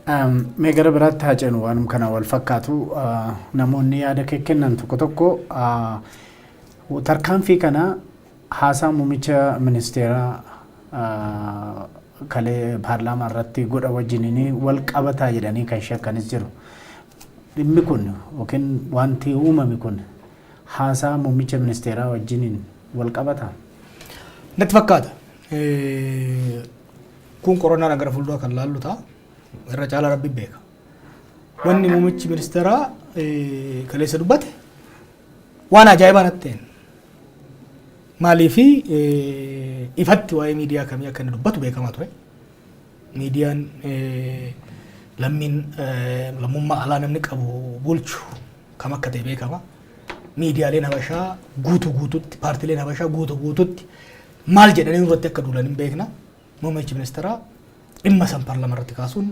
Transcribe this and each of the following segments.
Mee gara biraatti haa ceenu. Waanuma kana wal fakkaatu namoonni yaada kennan tokko tokko tarkaanfii kana haasaa muummicha ministeeraa kalee paarlaamaa irratti godha wajjiniin wal qabataa jedhanii kan shakkanis jiru. Dhimmi kun yookiin wanti uumame kun haasaa muummicha ministeeraa wajjiniin wal qabataa? Natti fakkaata. Kun qorannaadhaan gara fuulduraa kan laallu ta'a. Irra caalaa Rabbi beeka. Wanni muummichi ministeeraa kaleessa dubbate waan ajaa'ibaa natti ta'een. Maaliifi, ifatti waa'ee miidiyaa kamii akka inni dubbatu beekamaa ture. Miidiyaan lammiin lammummaa alaa namni qabu bulchu kam akka ta'e beekama. Miidiyaaleen Habashaa guutuu guututti, paartileen Habashaa guutuu guututti maal jedhanii nurratti akka duulan hin beekna. Muummichi ministeeraa dhimma san paarlaamaa irratti kaasuun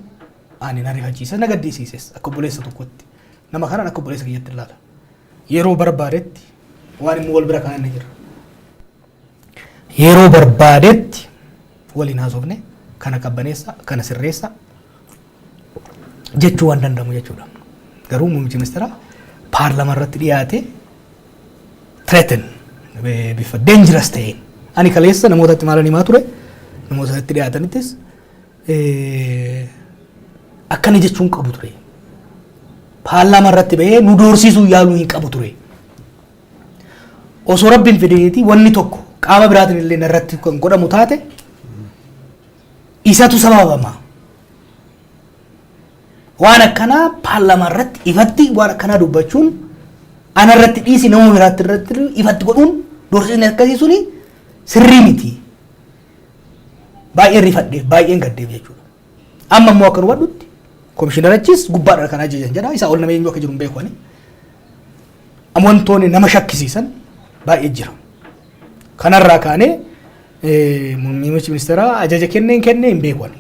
ani na rifachiise, na gaddisiises akka obboleessa tokkotti. Nama kanaan akka obboleessa kiyyatti ilaala. Yeroo barbaadetti waan immoo wal bira kaa'an ni jira. Yeroo barbaadetti waliin haasofne, kana qabbaneessa, kana sirreessa jechuu waan danda'amu jechuudha. Garuu muummichi ministeeraa paarlaamaa irratti dhiyaate threaten bifa dangerous ta'een, ani kaleessa namootatti maalan himaa ture, namoota itti dhiyaatanittis akkana jechuun qabu ture. Paarlaamaa irratti bahee nu doorsiisuu yaaluu hin qabu ture. Osoo Rabbiin fedheeti wanni tokko qaama biraatiin illee narratti kan godhamu taate, isatu sababama. Waan akkanaa paarlaamaa irratti ifatti waan akkanaa dubbachuun, ana irratti dhiisi, nama biraatti irratti ifatti godhuun, doorsisni akkasii suni sirrii miti. Baay'een rifadheef, baay'een gaddeef jechuudha. Amma immoo akka hubadhutti komishinarachis gubbaadhaan kan ajajan jedha. Isaa ol nama eenyu akka jiru hin beeku ani. Wantoonni nama shakkisiisan baay'ee jira. Kanarraa kaanee muummichi ministeeraa ajaja kennee hin kennee hin beeku ani.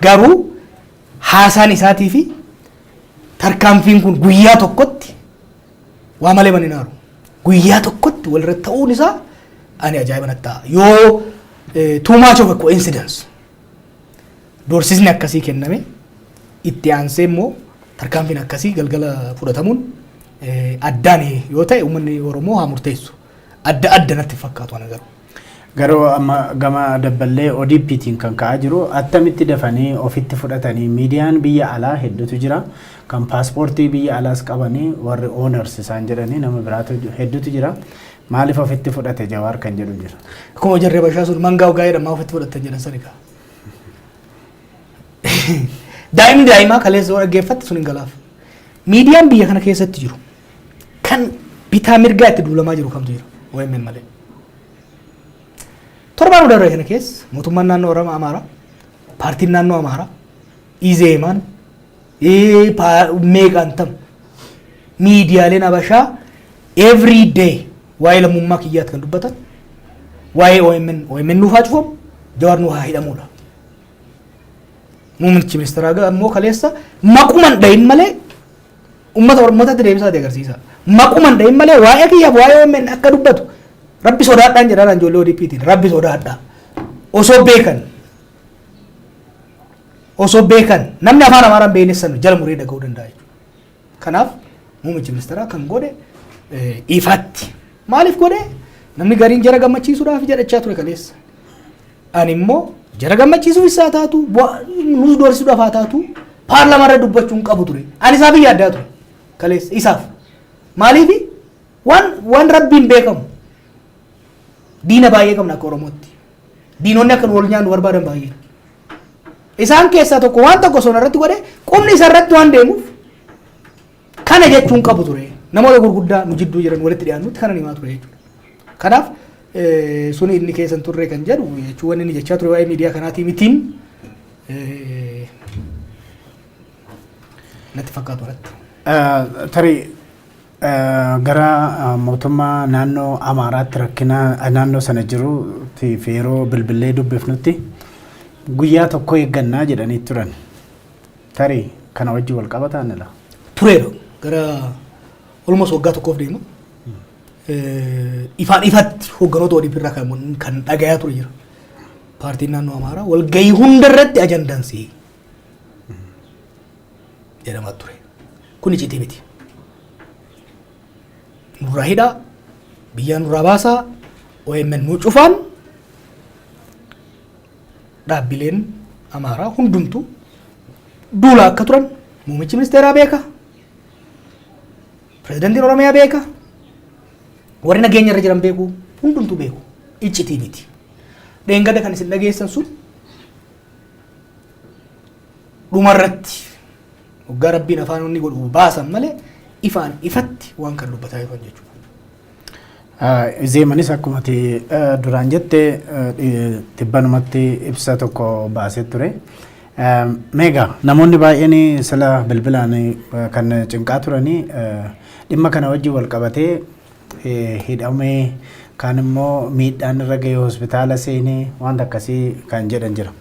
Garuu haasaan isaatii fi tarkaanfiin kun guyyaa tokkotti waa malee mani naaru. Guyyaa tokkotti walirra ta'uun isaa ani ajaa'iba natti ta'a. Yoo too much of a coincidence doorsisni akkasii kenname, itti aansee immoo tarkaanfiin akkasii galgala fudhatamuun addaan yoo ta'e, uummanni Oromoo haa murteessu. Adda adda natti fakkaatu ana garuu. Garuu amma gama dabballee ODP'tiin kan ka'aa jiru, attamitti dafanii ofitti fudhatanii? Miidiyaan biyya alaa hedduutu jira. Kan paaspoortii biyya alaas qabanii, warri owners isaan jedhanii nama biraatu hedduutu jira. Maaliif ofitti fudhate Jawaar kan jedhu jira. Akkuma jarree bashaa sun mangaa ogaa jedhamaa ofitti fudhatan jedhan sani kaa. Daa'imni daa'imaa kaleessa yoo dhaggeeffatte sun hin galaaf. Miidiyaan biyya kana keessatti jiru kan bitaa mirgaa itti duulamaa jiru kamtu jira OMN malee? Torbaan darbe kana keessa mootummaan naannoo Oromoo Amaaraa, paartiin naannoo Amaaraa, Izeemaan, meeqaan tam miidiyaaleen Habashaa every day waa'ee lammummaa kiyyaatti kan dubbatan, waa'ee OMN, OMN nuuf haa cufamu, Jawaar nuuf haa hidhamudha. Muummichi ministeeraa immoo kaleessa maquman dhahin malee uummata Oromootaatti deebisaati agarsiisa. Maquman dhahin malee waa'ee kiyyaaf waa'ee OMN akka dubbatu Rabbi sodaadhaan jedhaan ijoollee ODP'tiin, Rabbi sodaadhaa. Osoo beekan namni afaan Amaaraan beekne sana jala muree dhaga'uu danda'a jechuudha. Kanaaf muummichi ministeeraa kan godhe ifatti. Maaliif godhe? Namni gariin jara gammachiisuudhaaf jedhachaa ture kaleessa. Ani immoo jara gammachiisuuf isaa taatu, nus doorsisuudhaaf haa taatu, paarlaamaa irra dubbachuu hin qabu ture. Ani isaaf yaaddaa ture kaleessa isaaf. Maaliif? Waan Rabbiin beekamu, diina baay'ee qabna akka Oromootti. Diinonni akka nu wal nyaannu barbaadan baay'ee. Isaan keessaa tokko waan tokko osoo irratti godhe, qubni isa irratti waan deemuuf kana jechuun qabu ture. Namoota gurguddaa nu jidduu jiran walitti dhiyaannutti kana himaa ture jechuudha. Kanaaf suni inni keessan turre kan jedhu jechuun, wanni inni jechaa ture waa'ee miidiyaa kanaatii mitiin natti fakkaatu irratti. Tarii gara mootummaa naannoo Amaaraatti rakkina naannoo sana jiruutiif yeroo bilbilee dubbifnutti guyyaa tokko eeggannaa jedhanii turan. Tarii kana wajjin wal qabataa ni laata? Tureera, gara almost waggaa tokkoof deema. Ifaan ifatti hoogganoota ODP irraa kan dhagayaa ture jira. Paartiin naannoo Amaaraa walgahii hunda irratti ajandaan si'i. jedhamaa ture. Kun iccitii miti. Nurraa hidhaa, biyya nurraa baasaa, OMN nuu cufaan dhaabbileen Amaaraa hundumtuu duula akka turan muummichi ministeeraa beeka. Pirezidantiin Oromiyaa beeka. Warri nageenya irra jiran beeku, hundumtuu beeku. Iccitii miti. Dheengada kan isin dhageessan sun dhumarratti waggaa Rabbiin afaan inni godhu baasan malee ifaan ifatti waan kan dubbataa jiran jechuudha. Zeemanis akkuma ati duraan jette tibbanumatti ibsa tokko baasee ture. Meegaa namoonni baay'een sila bilbilaan kan cinqaa turanii dhimma kana wajjin wal qabatee hidhamee, kaan immoo miidhaan irra gahee hospitaala seenee wanta akkasii kan jedhan jira.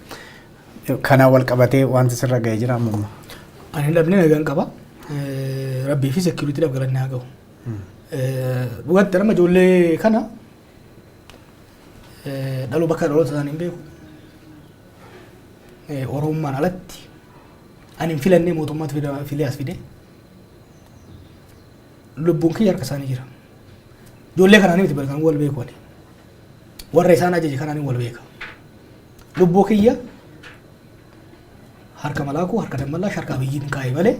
Kana wal qabatee wanti sirra gahee jira amma? Ani hin dhabne, nagaan qaba. Rabbii fi securitydhaaf galanni haa gahu. Dhugatti nama ijoollee kana dhaluu bakka dhaloota isaanii hin beeku. Oromummaan alatti ani hin filannee, mootummaatu filee as fide. Lubbuun kiyya harka isaanii jira. Ijoollee kanaanii miti kan wal beeku ani. Warra isaan ajaje kanaanii wal beeka. Lubbuu kiyya harka Malaakuu, harka Dammallaa, harka Abiyyiin kaa'e malee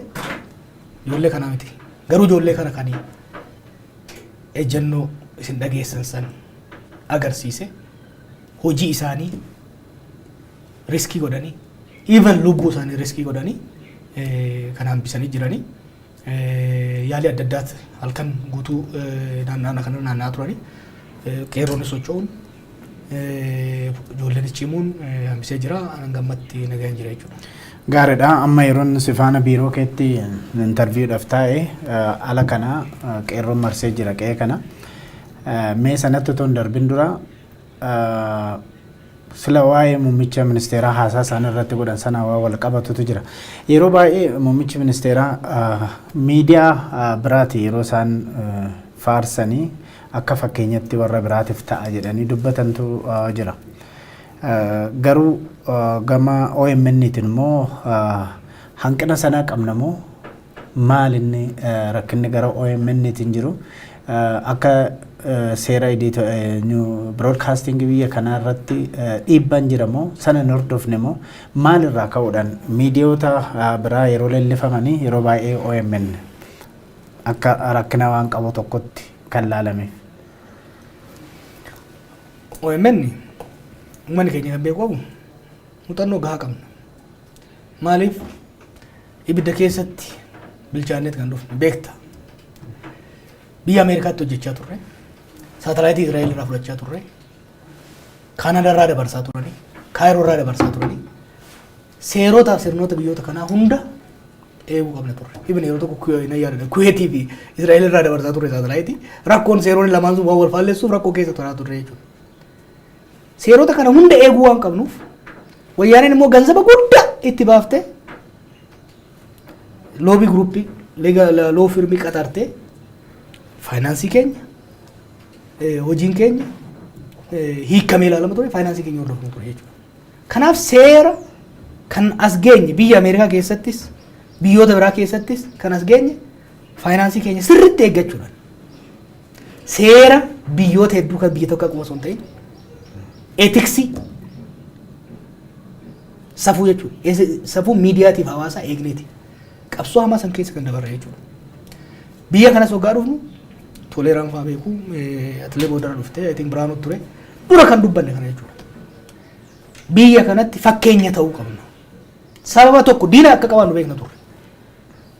ijoollee kanaa miti. Garuu ijoollee kana kan ejjennoo isin dhageessan san agarsiise, hojii isaanii risk godhanii, even lubbuu isaanii risk godhanii kan hambisanii jiranii. Yaalii adda addaati halkan guutuu naannaa kana naanna'aa turanii, qeerroon socho'uun, ijoolleen cimuun hambisee jira. Anan gammatti nagaan jira jechuudha. Gaariidha. Amma yeroon si faana biiroo keetti interviewdhaaf taa'e ala kana qeerroon marsee jira qe'ee kana. Mee sanatti otoo hin darbin dura sila waa'ee muummicha ministeeraa haasaa isaan irratti godhan sana waa wal qabatutu jira. Yeroo baay'ee muummichi ministeeraa miidiyaa biraati yeroo isaan faarsanii akka fakkeenyatti warra biraatiif ta'a jedhanii dubbatantu jira. Garuu gama OMN'tiin immoo hanqina sanaa qabna moo, maal inni rakkinni gara OMN'tiin jiru? Akka seera broadcasting biyya kanaa irratti dhiibbaan jira moo, sana hin hordofne moo, maal irraa ka'uudhaan miidiyoota biraa yeroo leellifamanii yeroo baay'ee OMN akka rakkina waan qabu tokkotti kan laalameef? OMN uummanni keenya kan beeku qabu muuxannoo gahaa qabna. Maaliif, ibidda keessatti bilchaanneet kan dhufne beekta. Biyya Ameerikaatti hojjechaa turre. Saatalaayitii Israa'el irraa fudhachaa turre. Kaanadaa irraa dabarsaa turanii. Kaayiroo irraa dabarsaa turanii. Seerotaa fi sirnoota biyyoota kanaa hunda eeguu qabna turre. Ibn yeroo tokko na yaadadha. Kuweetii fi Israa'el irraa dabarsaa turre saatalaayitii. Rakkoon seeronni lamaan sun waan wal faallessuuf rakkoo keessa turaa turre jechuudha. Seerota kana hunda eeguu waan qabnuuf, wayyaaneen immoo ganzaba guddaa itti baaftee lobby group, law firm qaxartee faayinaansii keenya, hojiin keenya hiikamee ilaalama ture, faayinaansii keenya hordofama ture jechuudha. Kanaaf seera kan as geenye, biyya Ameerikaa keessattis biyyoota biraa keessattis kan as geenye, faayinaansii keenya sirriitti eeggachuudhaan, seera biyyoota hedduu kan biyya tokko qofa osoo hin ta'in, ethics, safuu jechuudha. Safuu miidiyaatiif hawaasaa eegneeti. Qabsoo hamaa san keessa kan dabarre jechuudha. Biyya kanas waggaa dhufnu, Toleeraan fa'aa beeku, atilee boodara dhuftee, I think Biraanuu ture, dura kan dubbanne kana jechuudha. Biyya kanatti fakkeenya ta'uu qabna. Sababa tokko diina akka qabaannu beekna turre.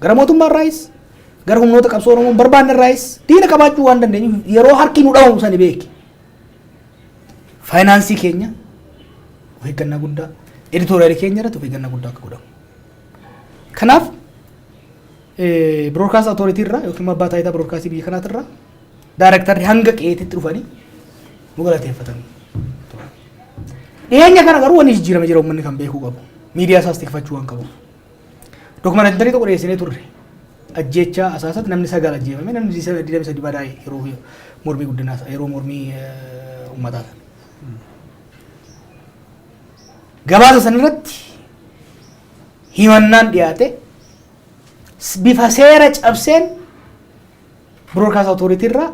Gara mootummaa irraayis, gara humnoota qabsoo Oromoon barbaanne irraayis diina qabaachuu waan dandeenyuuf, yeroo harki nu dhawamu sani beeki. Faayinaansii keenya of eeggannaa guddaa, editorial keenya irratti of eeggannaa guddaa akka godhamu. Kanaaf Broadcast Authority irraa yookiin abbaa taayitaa broadcastii biyya kanaatirraa daarektarri hanga qe'eetitti dhufanii nu galateeffatan. Dhiyeenya kana garuu wanni jijjiirame jira, uummanni kan beekuu qabu. Miidiyaa isaas tikfachuu waan qabuuf. Documentary tokko dhiyeessinee turre. Ajjeechaa Asaasatti namni sagal ajjeefame, namni 23 badaa'e yeroo mormii guddinaa, yeroo mormii uummataa sana. Gabaasa san irratti himannaan dhiyaate. Bifa seera cabseen Broadcast Authority irraa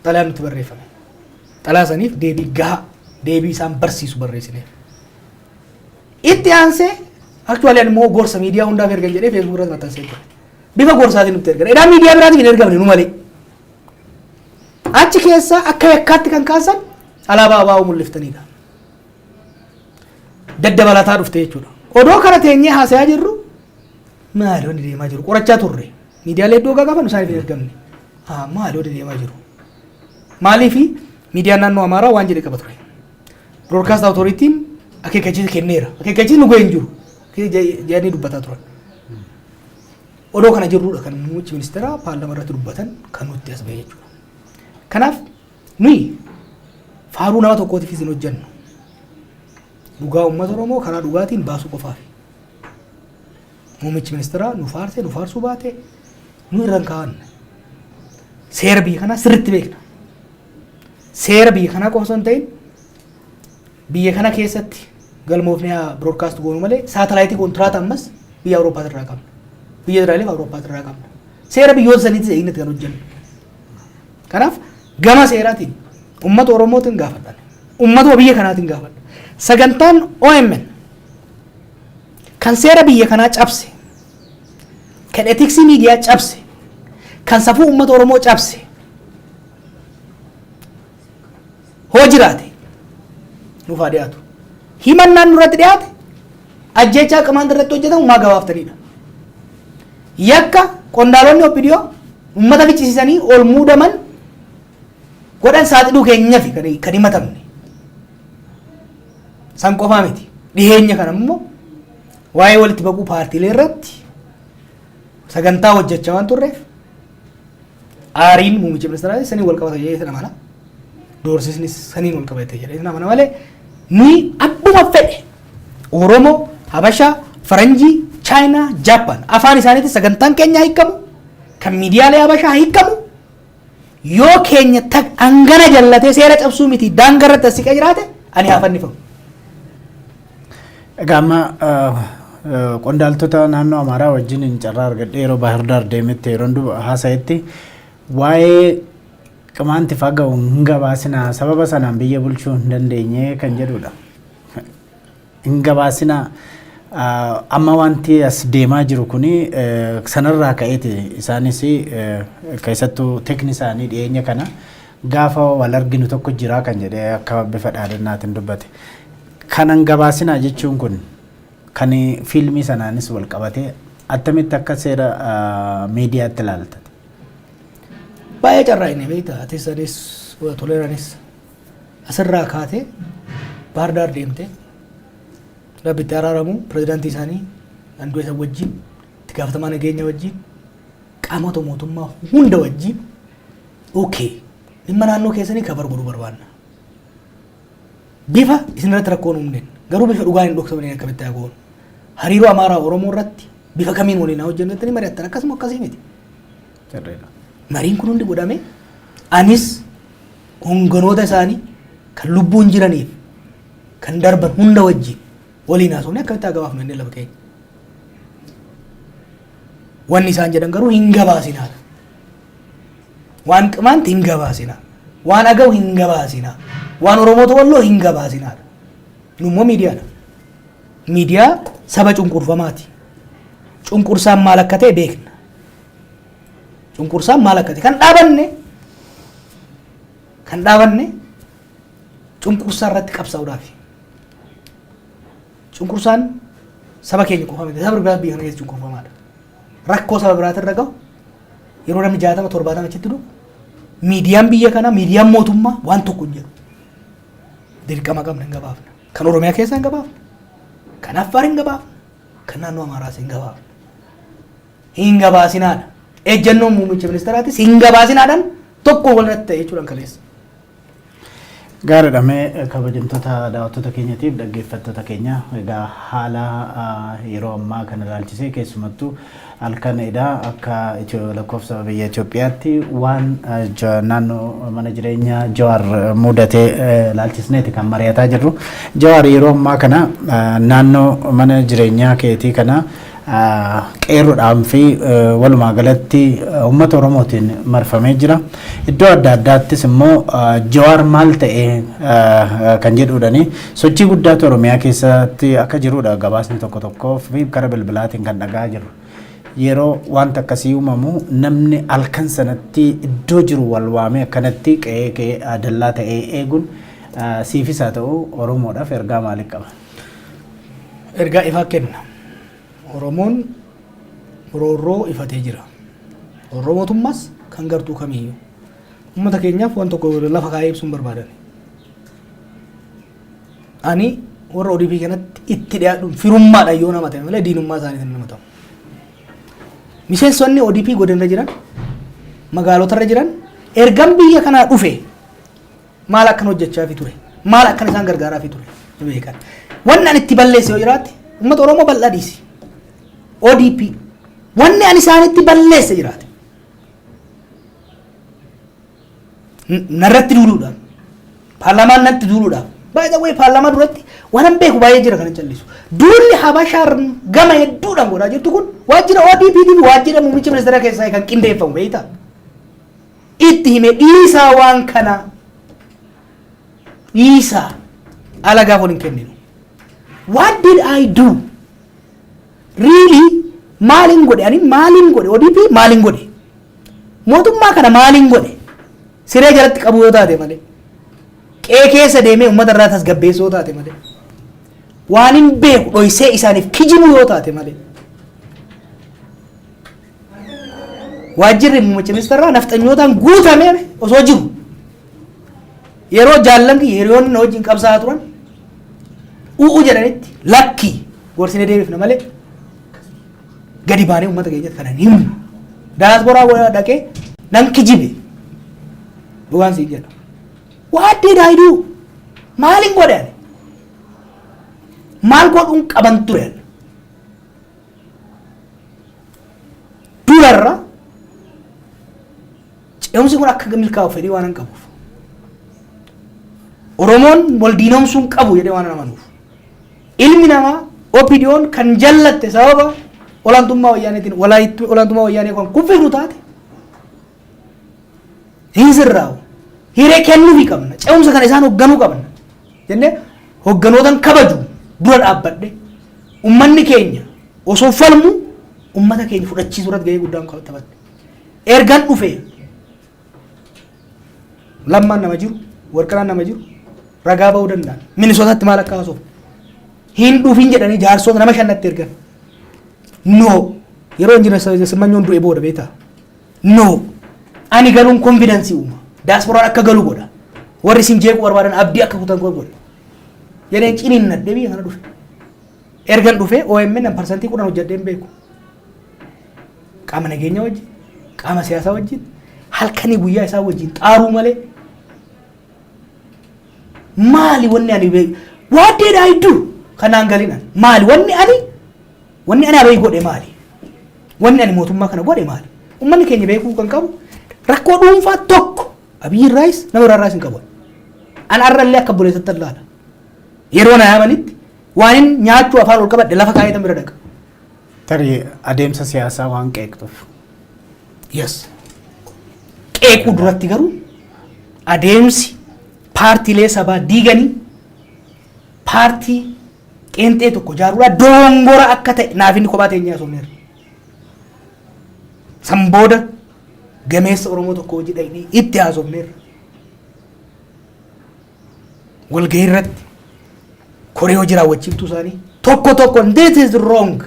xalayaan nutti barreeffame. Xalayaa saniif deebii gahaa, deebii isaan barsiisu barreessineef. Itti aansee, actually ani immoo gorsa miidiyaa hundaaf ergan jedhee Facebook irratti maxxansee ture. Bifa gorsaatiin nutti ergan. Edaan miidiyaa biraatiif hin ergamne nu malee. Achi keessa akka yakkaatti kan kaasan alaabaa ABO mul'iftanidha. Daddabalataa dhufte jechuudha. Odoo kana teenyee haasayaa jirru, maali wanti deemaa jiru qorachaa turre. Miidiyaalee iddoo gaafa isaaniif hin ergamne. Maali wanti deemaa jiru? Maaliifi miidiyaan naannoo Amaaraa waan jedhe qaba ture. Broadcast Authority'n akeekkachiisa kenneera. Akeekkachiisni nu ga'e hin jiru jedhanii dubbataa turan. Odoo kana jirrudha kan muummichi ministeeraa paarlaamaa irratti dubbatan kan nutti as ba'e jechuudha. Kanaaf nuyi faaruu nama tokkootiifis hin hojjennu. Dhugaa uummata Oromoo karaa dhugaatiin baasuu qofaafi. Muummichi ministeeraa nu faarsee nu faarsuu baate nu irra hin kaa'anne. Seera biyya kanaa sirriitti beekna. Seera biyya kanaa qofa osoo hin ta'in, biyya kana keessatti galmoofnee haa broadcast goonu malee, saatalaayitii kontiraata ammas biyya Awuroopaati irraa qabna. Biyya Israa'eliif Awuroopaati irraa qabna. Seera biyyoota saniitis eegnatti kan hojjennu. Kanaaf gama seeraatiin uummata Oromootiin gaafadhan. Uummatuma biyya kanaatiin gaafadha. Sagantaan OMN kan seera biyya kanaa cabse, kan ethics miidiyaa cabse, kan safuu uummata Oromoo cabse hoo jiraate nuuf haa dhiyaatu. Himannaan nurratti dhiyaate ajjeechaa Qimaant irratti hojjetamu maa gabaaftanidha. Yakka qondaalonni OPDO uummata ficcisiisanii ol muudaman godhan saaxiluu keenyafi kan himatamne. San qofaa miti. Dhiheenya kana immoo waa'ee walitti baquu paartiilee irratti sagantaa hojjechaa waan turreef, aariin muummicha ministeeraa saniin wal qabata jedhee amana. Doorsisnis saniin wal qabate jedhee amana malee, nuyi abbuma fedhe Oromoo, Habashaa, Faranjii, Chaayinaa, Jaappaan afaan isaaniitti sagantaan keenya hiikamu, kan miidiyaalee Habashaa hiikamu, yoo keenya hangana jallatee seera cabsuu miti daangaa irratti as siqee jiraate, ani haa fannifamu. Egaa amma qondaaltota naannoo Amaaraa wajjin hin carraa argadhee yeroo Baahirdaar deemetti, yeroo haasa'etti, waa'ee Qimaanti faga'u hin gabaasinaa, sababa sanaan biyya bulchuu hin dandeenye kan jedhudha. Hin gabaasinaa, amma wanti as deemaa jiru kuni sanarraa ka'eeti. Isaanis keessattuu tekni isaanii dhiyeenya kana gaafa wal arginu tokko jira kan jedhee akka bifa dhaadannaatiin dubbate. Kanan gabaasinaa jechuun kun kan fiilmii sanaanis wal qabatee attamitti akka seera miidiyaatti ilaaltate? Baay'ee carraa inni beektaa, atis anis Toleeraanis asirraa kaatee Baardaar deemtee, Rabbi itti araaramu, pirezidaantii isaanii handuu isa wajjin, itti gaafatamaa nageenya wajjin, qaamota mootummaa hunda wajjin, okay, dhimma naannoo keessanii cover godhuu barbaanna. Bifa isin irratti rakkoon uumneen garuu bifa dhugaan hin dhoksamne akkamitti haa goonu? Hariiroo Amaaraa Oromoo irratti bifa kamiin waliin haa hojjennu jettanii mari'attan, akkasuma akkasii miti. Mariin kun hundi godhame, anis honganoota isaanii kan lubbuun jiraniif kan darban hunda wajjin waliin haasofne akkamitti haa gabaafnu jennee lafa keenya. Wanni isaan jedhan garuu hin gabaasinaadha. Waan Qimaanti hin gabaasinaa. Waan Agaw hin gabaasinaa. Waan Oromoota Walloo hin gabaasinaadha. Nu immoo miidiyaadha. Miidiyaa saba cunqurfamaati. Cunqursaan maal akka ta'e beekna. Cunqursaan maal akka ta'e kan dhaabanne cunqursaa irratti qabsaa'uudhaafi. Cunqursaan saba keenya qofa miti. Saba biraa biyya kana keessa cunqurfamaadha. Rakkoo saba biraatirra gahu yeroo namni 60 70 achitti dhufu, miidiyaan biyya kanaa, miidiyaan mootummaa waan tokko hin jedhu. Dirqama qabna, hin gabaafna. Kan Oromiyaa keessaa hin gabaafna. Kan Affaar hin gabaafna. Kan naannoo Amaaraas hin gabaafna. Hin gabaasinaadha. Ejjennoon muummicha ministeeraatis hin gabaasinaadhaan tokko walirratti ta'e jechuudhaan kaleessa. Gaariidha. Mee kabajamtoota daawwattoota keenyatiif dhaggeeffattoota keenya, egaa haala yeroo ammaa kana ilaalchisee, keessumattuu halkan edaa akka lakkoofsa biyya Itoophiyaatti waan naannoo mana jireenyaa Jawaar mudatee ilaalchisneeti kan mari'ataa jirru. Jawaar, yeroo ammaa kana naannoo mana jireenyaa keetii kana Qeerroodhaan fi walumaa galatti uummata Oromootiin marfamee jira. Iddoo adda addaattis immoo Jawaar maal ta'e kan jedhuudhani sochii guddaatu Oromiyaa keessatti akka jirudha gabaasni tokko tokkoo fi karaa bilbilaatiin kan dhagaa jiru. Yeroo wanta akkasii uumamu namni halkan sanatti iddoo jiru wal waamee akkanatti qe'ee qe'ee dallaa ta'ee eeguun siifis haa ta'u Oromoodhaaf ergaa maalii qaba? Ergaa ifaa kenna. Oromoon roorroo ifatee jira. Roorroo mootummaas kan gartuu kamiyyuu. Uummata keenyaaf waan tokko lafa kaa'ee ibsuun barbaadan. Ani warra ODP kanatti itti dhiyaadhuun firummaadhaan yoo nama ta'e malee diinummaa isaaniitiin nama ta'u. Miseensonni ODP godinarra jiran, magaalotarra jiran, ergan biyya kanaa dhufe maal akkan hojjechaafi ture, maal akkan isaan gargaaraafi ture ni beekan. Wanni ani itti balleesse yoo jiraate, uummata Oromoo bal'aa dhiisi. ODP wanni ani isaanitti balleesse jiraate, narratti duuluudhaan, paarlaamaan natti duuluudhaan, baay'ee way paarlaamaa duratti waan beeku baay'ee jira kan hin callisu. Duulli Habashaan gama hedduudhaan godhaa jirtu kun waajjira ODP fi waajjira muummicha ministeera keessaa kan qindeeffamu beektaa? Itti hime, dhiisaa, waan kana dhiisaa, alagaaf wal hin kenninu. What did I do? Really, maalin godhe ani? Maalin godhe ODP? Maalin godhe mootummaa kana? Maalin godhe? Siree jalatti qabu yoo taate malee, qe'ee keessa deemee uummata irraa tasgabbeessuu yoo taate malee, waan hin beeku dhoysee isaaniif kijibu yoo taate malee, waajjirri muummicha ministeeraa nafxanyootaan guutamee osoo jiru, yeroo jaallan kiyya, hiriyoonni na wajjin qabsaa'aa turan u'u jedhanitti, lakki, gorsinee deebifna malee gadi baanee uummata keenyatti kana hin himnu. Daasporaa dhaqee nan kijibe, dhugaan siin jedha. What did I do? Maalin godhe ani? Maal godhuun qaban ture ani? Durarra ce'umsi kun akka milkaa'u fedhii waan hin qabuuf. Oromoon wal diinomsuu hin qabu jedhee waan amanuuf. Ilmi namaa OPDO'n kan jallatte sababa olaantummaa wayyaaneetiin olaantummaa wayyaanee kan kuffifnu taate hin sirraa'u. Hiree kennuufii qabna. Ce'umsa kana isaan hoogganuu qabna. Jennee hogganootan kabaju dura dhaabbadhe, ummanni keenya osoo falmu ummata keenya fudhachiisuu irratti gahee guddaan taphadhe. Ergan dhufe Lammaan nama jiru, Warqinaan nama jiru, ragaa ba'uu danda'an. Minisootatti maal akka haasofnu. Hin dhufin jedhanii jaarsoota nama shannatti ergan. No, yeroo injinar Simmanyoon du'e booda beektaa? No, ani galuun confidence uuma. Daasporaan akka galu godha. Warri isin jeequu barbaadan abdii akka kutan godha. Jedheen ciniinnadhee biyya kana dhufe. Ergan dhufee OMN 10% hojjedhee hin beeku. Qaama nageenya wajjin, qaama siyaasaa wajjin, halkanii guyyaa isaa wajjin xaaruu malee maali wanni ani beeku? What did I do? Kanaan galinan maali wanni ani Abiy godhe maali? Wanni ani mootummaa kana godhe maali? Uummanni keenya beekuu kan qabu rakkoo dhuunfaa tokko Abiy irraayis nama biraa irraayis hin qabu. An arrallee akka buleessatti ilaala. Yeroo na yaamanitti waan hin nyaachuu afaan ol qabadhe lafa kaa'eetan bira dhaqa. Tarii adeemsa siyaasaa waan qeeqxuuf. Yes. Qeequu duratti garuu adeemsi paartiilee sabaa diiganii paartii qeenxee tokko ijaaruudhaa dogongora akka ta'e naaf inni kophaa teenyee haasofneerra. San booda gameessa Oromoo tokko hojii dhaqnee itti haasofneerra. Walgahii irratti koree hojii raawwachiiftuu isaanii tokko tokko, this is wrong.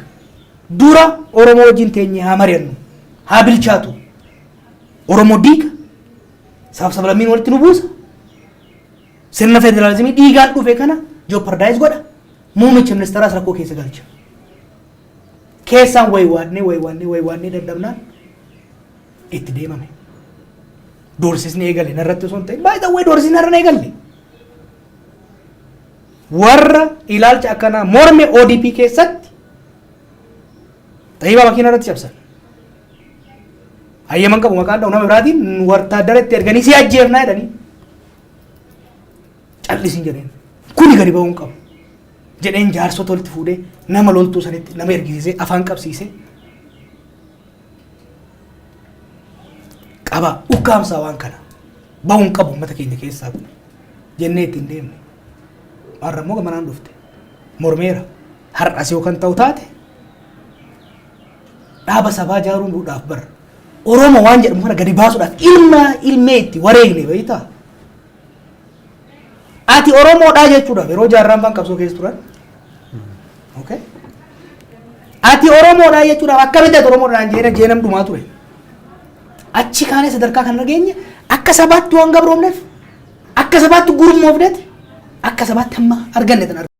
Dura Oromoo wajjin teenyee haa mari'annu, haa bilchaatu. Oromoo diiga, sabaaf sablammiin walitti nu buusa. Sirna federaalizimii dhiigaan dhufe kana jeopardize godha. Muummicha ministeeraas rakkoo keessa galcha. Keessaan waywaannee waywaannee waywaannee dadhabnaan itti deemame. Doorsisni eegale narratti osoo hin ta'in, baay'ee way doorsisni narra eegalle. Warra ilaalcha akkanaa morme ODP keessatti xayyibaa makiina irratti cabsan. Hayyaman qabu maqaan dha'u nama biraatiin wartaaddara itti erganii si ajjeefnaa jedhanii callisin jedheen. Kuni gadi ba'uu hin qabu. Jedheen jaarsota walitti fuudhee nama loltuu sanitti nama ergisiisee afaan qabsiisee qaba ukkaamsaa waan kana bahuun qabu uummata keenya keessaa kun jennee ittiin deemne. Har'a immoo gamanaan dhufte. Mormeera. Har'as yoo kan ta'u taate dhaaba sabaa ijaaruudhaaf bara Oromoo waan jedhamu kana gadi baasuudhaaf ilma ilmee itti wareegne beektaa? Ati Oromoodhaa jechuudhaaf yeroo jaarraan faan qabsoo keessa turan. Okay? Ati Oromoodhaa jechuudhaaf akkamitti ati Oromoodhaan jeena jeenam dhumaa ture. Achi kaanee sadarkaa kana geenye akka sabaatti waan gabroomneef, akka sabaatti gurmoofneet, akka sabaatti hamma arganne tan arganne.